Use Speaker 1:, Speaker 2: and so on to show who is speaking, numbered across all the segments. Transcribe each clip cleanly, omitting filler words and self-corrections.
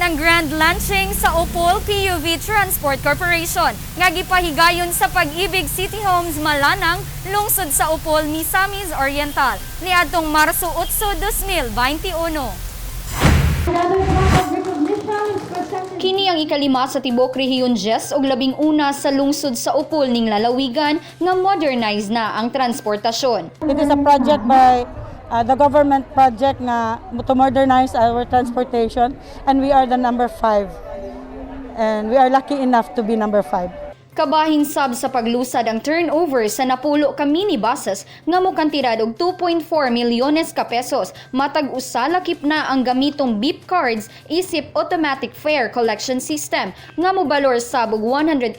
Speaker 1: ang grand launching sa Opol PUV Transport Corporation nga gipahigayon sa Pag-ibig City Homes, Malanang, lungsod sa Opol, Misamis Oriental niadtong Marso 8, 2021.
Speaker 2: Another plaque of recognition is presented
Speaker 3: Kini ang ikalima sa tibok Rehiyon 10 ug 11 sa lungsod sa Opol ning lalawigan nga modernize na ang transportasyon.
Speaker 4: It is a project by the government project nga to modernize our transportation, and we are the number five. And we are lucky enough to be number five.
Speaker 3: Kabahin sab sa paglusad ang turnover sa 10 ka minibuses nga mokantidad og 2.4 milyones ka pesos matag usa, lakip na ang gamitong beep cards isip automatic fare collection system nga mobalor sab og 180,000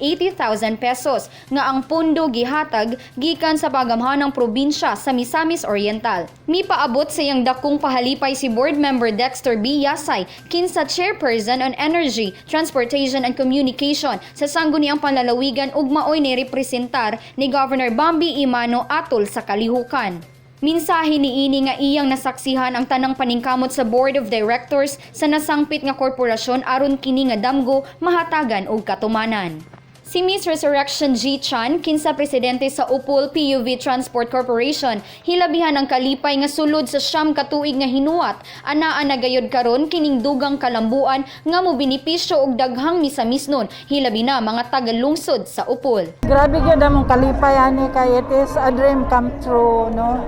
Speaker 3: pesos nga ang pondo gihatag gikan sa pagamhanang probinsya sa Misamis Oriental. Mipaabot sa iyang dakong pahalipay si board member Dexter B. Yasay, kinsa chairperson on Energy, Transportation and Communication sa Sangguniang Panlalawigan ug maoy ni representar ni Governor Bambi Emano atol sa kalihukan. Minsahe niini nga iyang nasaksihan ang tanang paningkamot sa Board of Directors sa nasangpit nga korporasyon aron kini nga damgo mahatagan og katumanan. Si Miss Resurrection G. Chan, kinsa presidente sa Opol PUV Transport Corporation, hilabihan ang kalipay nga sulod sa 9 ka tuig nga hinuwat, anaa na gayod karon kining dugang kalambuan nga mobenepisyo og daghang Misamisnon, hilabi na mga taga-lungsod sa Opol.
Speaker 4: Grabe gyud among kalipay ani kay it is a dream come true, no?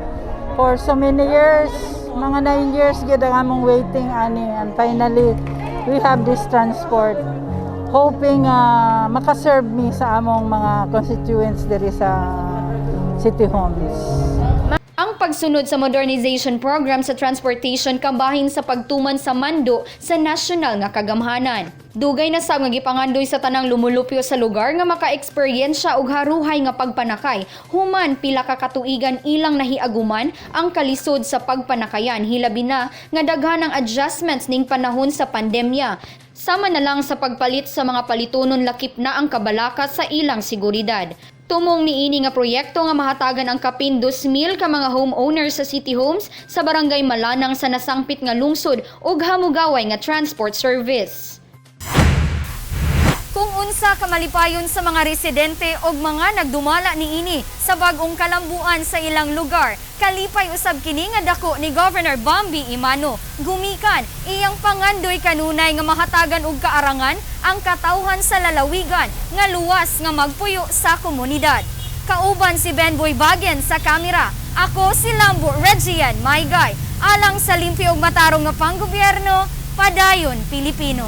Speaker 4: For so many years, mga 9 years gyud ang among waiting ani, and finally we have this transport, hoping makaserve mi sa among mga constituents diri sa City Homes.
Speaker 3: Ang pagsunod sa modernization program sa transportation kabahin sa pagtuman sa mando sa national nga kagamhanan. Dugay na sab nga gipangandoy sa tanang lumulupyo sa lugar nga maka-eksperyensya og haruhay nga pagpanakay human pila ka katuigan ilang nahiaguman ang kalisod sa pagpanakayan, hilabi na nga daghan ang adjustments ning panahon sa pandemya. Sama na lang sa pagpalit sa mga palitunon, lakip na ang kabalaka sa ilang seguridad. Tumong niini nga proyekto nga mahatagan ang kapin 2,000 ka mga homeowners sa City Homes sa Barangay Malanang sa nasangpit nga lungsod ug hamugaway nga transport service.
Speaker 1: Kung unsa kamalipayon sa mga residente og mga nagdumala niini sa bag-ong kalambuan sa ilang lugar, kalipay usab kini nga dako ni Governor Bambi Emano. Gumikan iyang pangandoy kanunay nga mahatagan og kaarangan ang katawhan sa lalawigan nga luwas nga magpuyo sa komunidad. Kauban si Benboy Bagen sa kamera. Ako si Lambo Regian Maygay. Alang sa limpyo ug matarong nga panggobyerno, padayon, Pilipino.